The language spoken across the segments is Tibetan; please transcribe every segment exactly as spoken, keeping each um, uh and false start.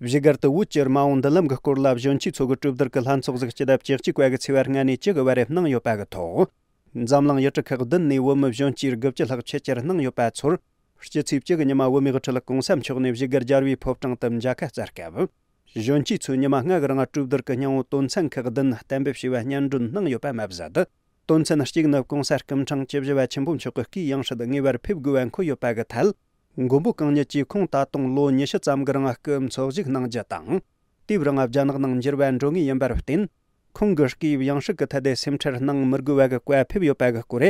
བཞུགས་སྒར་དུ་བོད་ཀྱི་མ་འོངས་མདུན་ལམ་གྱི་སྐོར་ལ་གཞོན་སྐྱེས་ཚོ་གི་གྲོས་བསྡུར་གྱི་ལྷན་ཚོགས་ཟིག་སྤྱི་ཟླ་བཅུ་གཅིག་པ་གི་ཚེས་པ་ལྔ་ནས་བཅུ་གི་བར་གནང་ཡོད་པ་གི་ཐོག་འཛམ་གླིང་ཡུལ་གྲུ་ཁག་བདུན་ནས་བོད་མི་གཞོན་སྐྱེས་དགུ་བཅུ་ལྷག་ཆེད་བཅར་གནང་ཡོད་པ་ཚོར། སྤྱི་ཚེས་བཅུ་གི་ཉི་མ་བོད་མིའི་དབུ་ཁྲིད་གོང་ས་མཆོག་ནས་བཞུགས་སྒར་རྒྱལ་བའི་ཕོ་བྲང་དུ་མཇལ་ཁ་བསྩལ་སྐབས། གཞོན་སྐྱེས་ཚོས་ཉི་མ་ལྔ་གི་རིང་གྲོས་བསྡུར་གྱི་སྙིང་བོ་དོན་ཚན་ཁག་བདུན་གཏན་འབེབས་བྱས་པ་སྙན་སྒྲོན་གནང་ཡོད་པ་མ་ཟད། དོན་ཚན་གཅིག་ནི་གོང་ས་སྐུ་ཕྲེང་བཅུ་བཞི་པ་ཆེན་པོ་མཆོག་གི་སྐུའི་ཡང་སྲིད་ངེས་པར་ཕེབས་དགོས་པ་འཁོད་ཡོད་པ་གི་ཐད། མགོན་པོ་གང་ཉིད་ཀྱིས་ཁོང་ད་དུང་ལོ་ཉི་ཤུ་ཙམ་གྱི་རིང་སྐུ་འཚོ་བཞུགས་གནང་རྒྱུ་དང་། དེའི་རིང་རྒྱ་ནག་ནང་འགྱུར་བ་འགྲོ་ངེས་ཡིན་པར་བརྟེན། ཁོང་གི་སྐུའི་ཡང་སྲིད་ཀྱི་ཐད་དེ་སེམས་ཁྲལ་གནང་མི་དགོས་པ་གི་བཀའ་ཕེབས་ཡོད་པ་གི་སྐོར།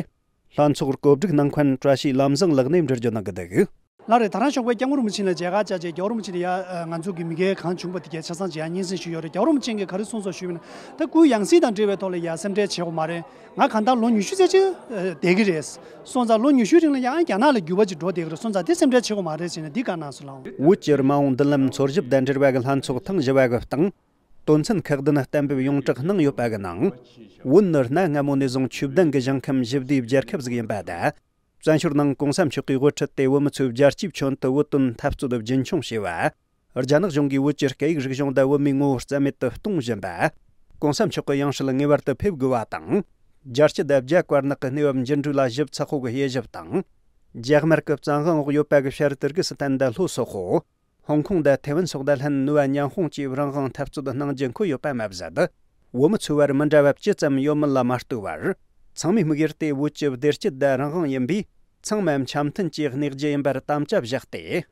ལྷན་ཚོགས་གོ་སྒྲིག་གནང་མཁན་བཀྲ་ཤིས་ལམ་བཟང་ལགས་ནས་འགྲེལ་བརྗོད་གནང་གི་འདུག་ལགས་རེད། ད་རང་ཞོགས་པའི་སྐྱབས་མགོན་རིན་པོ་ཆེ་ལ་མཇལ་ཁ་བཅར་རྗེས་རྒྱལ་བ་རིན་པོ་ཆེ་ལ་ཡ་ང་ཚོ་གི་མི་སྒེར་གང་བྱུང་པ་དེ་གའི་ཆ་ཚང་མཇལ་ཡ་སྙན་སེང་ཞུས་ཡོད་རེད། རྒྱལ་བ་རིན་པོ་ཆེ་གིས་ག་རེ་གསུངས་སོགས་ཞུས་པ་ན། ད་སྐུའི་ཡང་སྲིད་དང་འབྲེལ་བའི་ཐོག་ལ་ཡ་སེམས་ཁྲལ་བྱེད་དགོས་མ་རེད། ང་གང་ལྟར་ལོ་ཉི་ཤུ་ཙམ་ཅིག་བསྡད་ཀྱི་རེད། སོང་ཙང་ལོ་ཉི་ཤུའི་རིང་ལ་ཡང་རྒྱ་ནག་ལ་འགྱུར་བ་ཅིག་འགྲོ་བསྡད་ཀྱི་རེད། སོང་ཙང་དེ་སེམས་ཁྲལ་བྱེད་དགོས་མ་རེད་ཟེར་ནས་འདི་བཀའ་གནང་སོང་ལགས། བོད་ཀྱི་མ་འོངས་མདུན་ལམ་འཚོལ་ཞིབ་དང་འབྲེལ་བ་གི་ལྷན་ཚོགས་ཐེངས་བཞི་པ་གི་སྟེང་། དོན་ཚན་ཁག་བདུན་གཏན་འབེབས་ཡོངས་གྲགས་གནང་ཡོད་པ་གི་ནང་། བོད་ནི་གནའ་སྔ་མོ་ནས་བཟུང་ཆོས་ལྡན་གྱི་ཞིང་ཁམས་ཞི་བདེའི་རྒྱལ་ཁབ་ཟིག་ཡིན་པ་དང་། བཙན་བྱོལ་ནང་གོང་ས་མཆོག་གིས་དབུ་ཁྲིད་དེ་བོད་མི་ཚོས་རྒྱལ་སྤྱིའི་ཁྱོན་དུ་བོད་དོན་འཐབ་རྩོད་རྒྱུན་འཁྱོངས་བྱས་པ། རྒྱ་ནག་གཞུང་གིས་བོད་ཀྱི་སྐད་ཡིག་རིག་གཞུང་དང་བོད་མིའི་ངོ་བོ་རྩ་མེད་དུ་གཏོང་བཞིན་པ། གོང་ས་མཆོག་གི་ཡང་སྲིད་ངེས་པར་དུ་ཕེབས་དགོས་པ་དང་། རྒྱལ་སྤྱི་དང་རྒྱ་དཀར་ནག་གི་གནས་བབ་འགྱུར་འགྲོས་ལ་ཞིབ་ཚགས་པོ་གི་དཔྱད་ཞིབ་དང་། རྒྱ་དམར་གྱི་བཙན་དབང་འོག་ཡོད་པ་གི་ཤར་ཏུར་ཀི་སི་ཐན་དང་ལྷོ་སོག་པོ། ཧོང་ཀོང་དང་ཐེ་ཝན་སོགས་དང་ལྷན་ནུས་པ་མཉམ་སྤུངས་ཀྱིས་རང་དབང་འཐབ་རྩོད་གནང་རྒྱུ་འཁོད་ཡོད་པ་མ་ཟད། བོད་མི་ཚོའི་བར་མི་འདྲ་བ་ཇི་ཙམ་ཡོད་མེད་ལ་མ་ལྟོས་པར། ཚང་མའི་དམིགས་ཡུལ་དེ་བོད་ཀྱི་བདེ་སྐྱིད་དང་རང་དབང་ཡིན་པས། ཚང་མ་འཆམ་མཐུན་གྱིས་གནས་རྒྱུ་ཡིན་པར་དམ་བཅའ་བཞག་སྟེ།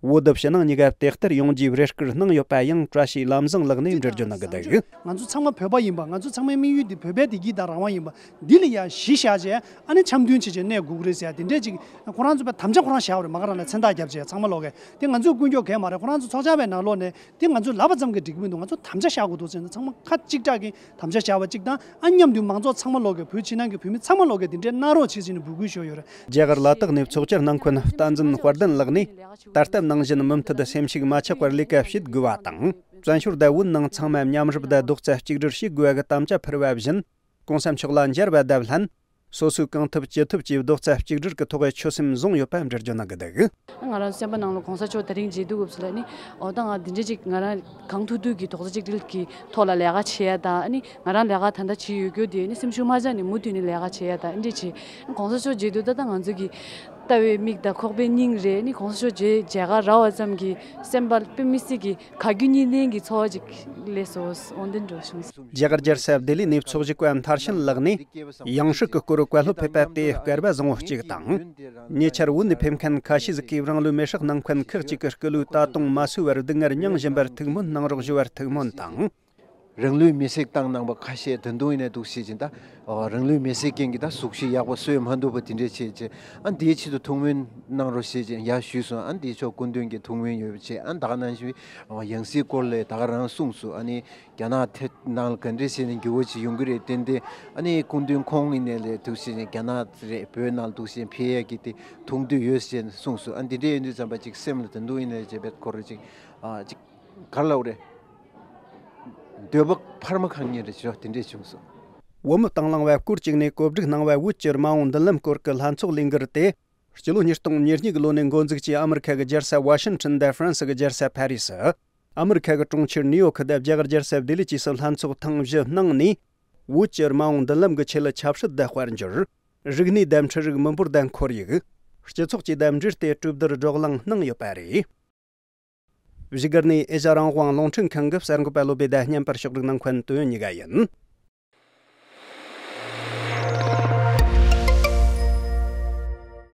བོད་དང་ཕྱི་ནང་གཉིས་ཀ་དེ་ལྟར་ཡོང་རྒྱུའི་རེ་སྐུལ་གནང་ཡོད་པ་ཡང་བཀྲ་ཤིས་ལམ་བཟང་ལགས་ནས་འགྲེལ་བརྗོད་གནང་གི་འདུག་ང་ཚོ་ཚང་མ་བོད་པ་ཡིན་པ། ང་ཚོ་ཚང་མའི་དམིགས་ཡུལ་དེ་བོད་པའི་བདེ་སྐྱིད་དང་རང་དབང་ཡིན་པ། འདི་ལ་ཡང་གཞི་བཞག་བྱས། ཨ་ནི་འཆམ་མཐུན་བྱེད་བྱེད་གནས་དགོས་ཀྱི་རེད་ཟེར་ཡ་དེ་འདྲས་ཅིག་ཁོ་རང་ཚོ་པའི་དམ་བཅའ་ཁོ་རང་བཞག་པ་རེད། མ་ག་རང་ལ་མཚན་རྟགས་བརྒྱབ་བྱས་ཚང་མ་ལོག་གི་དེ་ང་ཚོས་ཀུན་སྐྱོབ་གས་མ་རེད། ཁོ་རང་ཚོ་ཚོགས་བཅར་བའི་ནང་ལོགས་ནས་དེ་ང་ཚོས་ལབ་པ་ཙམ་གྱིས་འགྲིག་གི་མི་འདུག་ང་ཚོ་དམ་བཅའ་བཞག་དགོས་འདུག་ཟེར་ནས་ཚང་མ་ཁ་གཅིག་གྲགས་ཀྱིས་དམ་བཅའ་བཞག་པ་གཅིག་དང་། ཨ་མཉམ་དུ་མང་ཚོགས་ཚང་མ་ལོག་གི་བོད་ཕྱི་ནང་གི་བོད་མི་ཚང་མ་ལོག་གི་དེ་འདྲའི་གནང་རོགས་བྱེད་ཟེར་ནས་འབོད་སྐུལ་ཞུས་ཡོད་རེད། རྒྱ་གར་ལ་དྭགས་ནས་ཚོགས་བཅར་གནང་མཁན་བསྟན་འཛིན་དཔལ་ལྡན་ལགས་ནས། ད་ལྟ་ནང་བཞིན་མུ་མཐུད་སེམས་ཤུགས་མ་ཆག་པར་ལས་ཀ་བྱེད་དགོས་པ་དང་། བཙན་བྱོལ་དང་བོད་ནང་ཚང་མ་མཉམ་རུབ་དང་རྡོག་རྩ་གཅིག་སྒྲིལ་བྱེད་དགོས་པ་གི་དམ་བཅའ་ཕུལ་བ་བཞིན། གོང་ས་མཆོག་ལ་མཇལ་བ་དང་ལྷན། སོ་སོས་གང་ཐུབ་ཅི་ཐུབ་ཀྱིས་རྡོག་རྩ་གཅིག་སྒྲིལ་གྱི་ཐོག་ཆོད་སེམས་བཟུང་ཡོད་པ་འགྲེལ་བརྗོད་གནང་གི་འདུག་ང་རང་སེམས་པ་ནང་ལ་གོང་ས་མཆོག་དེ་རིང་མཇལ་དུས་སྐབས་སུ་ལ་ནི། འོ་ད་ང་འདི་འདྲ་ཅིག་ང་རང་གང་ཐུབ་ཐུབ་ཀྱིས་རྡོག་རྩ་གཅིག་སྒྲིལ་གྱི་ཐོག་ལ་ལས་ཀ་བྱེད་ཡ་དང་། ཨ་ནི་ང་རང་ལས་ཀ་ད་ལྟ་བྱེད་ཡོད་རྒྱུ་དེ་ནི་སེམས་ཤུགས་མ་ཆག་ནས་མུ་མཐུད་ནས་ལས་ཀ་བྱེད་ཡ་དང་། ཨ་འདྲ་བྱེད། གོང་ས་མཆོག་མཇལ་དུས་ད་ལྟ་ང་ཚོ་གི་ལྟ་བའི་མིག་དང་ཁོག་པའི་སྙིང་རེད། ནི་གོང་ས་མཆོག་མཇལ་མཇལ་ཁ་རག་པ་ཙམ་གྱིས་སེམས་པ་དཔེ་མི་སྲིད་ཀྱི་ག་རྒྱུ་གཉིས་ལྡན་གྱི་ཚོར་བ་ཅིག་སླེབས་སོང་། འོ་འདི་འདྲ་བྱུང་སོང་། རྒྱ་གར་རྒྱལ་ས་ལྡི་ལི་ནས་ཚོགས་ཞུགས་པ་མཐར་ཕྱིན་ལགས་ནས། ཡང་སྲིད་ཀྱི་སྐོར་བཀའ་སློབ་ཕེབས་པ་དེ་སྐལ་བ་བཟང་བོ་གཅིག་དང་། ཉེ་ཆར་བོད་ནས་ཕེབས་མཁན་ཁ་ཤས་ཟིག་གིས་རང་ལུས་མེར་སྲེག་གནང་མཁན་ཁག་ཅིག་གི་སྐུ་ལུས་ད་དུང་མ་གསོས་པར་སྡུག་བསྔལ་མྱངས་བཞིན་པར་ཐུགས་སྨོན་གནང་རོགས་ཞུ་བར་ཐུགས་སྨོན་དང་། རང་ལུས་མེར་སྲེག་བཏང་གནང་པ་ཁ་ཤས་ད་དུང་ཡིན་ནའི་འདུག་བྱེད་ཅིང་། ད་རང་ལུས་མེར་སྲེག་མཁན་གྱི་ད་གཟུགས་གཞི་ཡག་པོ་གསོས་མ་འདུག་པ་དེ་འདྲས་བྱེད་ཅིང་། ཨ་འདིའི་ཆེད་དུ་ཐུགས་སྨོན་གནང་རོགས་ཞེས་ཅིག་ཡར་ཞུས་སོང་། ཨ་འདིའི་ཕྱོགས་སྐུ་མདུན་གྱི་ཐུགས་སྨོན་ཡོད་པ་བྱས། ཨ་ད་ག་ནང་བཞིན་ཡང་སྲིད་སྐོར་ལ་ད་ག་རང་གསུངས་སོང་། ཨ་ནི་རྒྱ་ནག་ཐད་ནང་ལ་ག་འདྲས་བྱས་ནས་འགྱུར་བ་ཅིག་ཡོང་གི་རེད། ཏན་ཏན་ཨ་ནི་སྐུ་མདུན་ཁོང་ཡིན་ནའི་ལས་འདུག་བྱེད་ཅིང་རྒྱ་ནག་རེད། བོད་ནང་ལ་འདུག་བྱེད་ཕེབས་ཡས་ཀྱི་དེ་ཐུགས་འདོད་ཡོད་ཅེས་གསུངས་སོང་། ཨ་འདི་འདྲས་ཡིན་དུས་ཙམ་པ་ཅིག་སེམས་ལ་ད་དུང་ཡིན་ནའི་བྱས་པའི་སྐོར་ཅིག་ཨ་ཅིག་ག་རེ་ལབ་དགོས་རེད། འདོད་པ་འཕར་མ་གང་ཉིད་རེད་ཅོ་དེ་འདྲས་བྱུང་སོང་། བོད་མི་དང་བླངས་པ་སྐོར་གཅིག་ནས་གོ་སྒྲིག་གནང་བའི་བོད་ཀྱི་མ་འོངས་མདུན་ལམ་སྐོར་གྱི་ལྷན་ཚོགས་ལས་འགུལ་དེ། སྤྱི་ལོ་ཉིས་སྟོང་ཉེར་གཉིས་ཀྱི་ལོ་ནས་འགོ་འཛུགས་ཀྱིས་ཨ་མི་རི་ཁ་གི་རྒྱལ་ས་ཝ་ཤིང་ཊོན་དང་ཧྥ་རན་སི་གི་རྒྱལ་ས་ཕ་རི་སི། ཨ་མི་རི་ཁ་གི་གྲོང་ཁྱེར་ནིའུ་ཡོག་དང་རྒྱ་གར་རྒྱལ་ས་ལྡི་ལི་བཅས་སུ་ལྷན་ཚོགས་ཐེངས་བཞི་གནང་ནས། བོད་ཀྱི་མ་འོངས་མདུན་ལམ་གྱི་ཆེད་ལ་ཆབ་སྲིད་དང་དཔལ་འབྱོར། རིག་གནས་དང་འཕྲུལ་རིག་མི་འབོར་དང་ཁོར་ཡུག་སྤྱི་ཚོགས་བཅས་དང་འབྲེལ་ཏེ་གྲོས་བསྡུར་བགྲོ་གླེང་གནང་ཡོད་པ་རེད། བཞུགས་སྒར་ནས་ཨེ་ཤ་རང་དབང་རླུང་འཕྲིན་ཁང་གི་གསར་འགོད་པ་བློ་བྷེ་དང་བརྙན་པར་ཕྱོགས་སྒྲིག་གནང་མཁན་དོན་གཉིས་ཀ་ཡིན།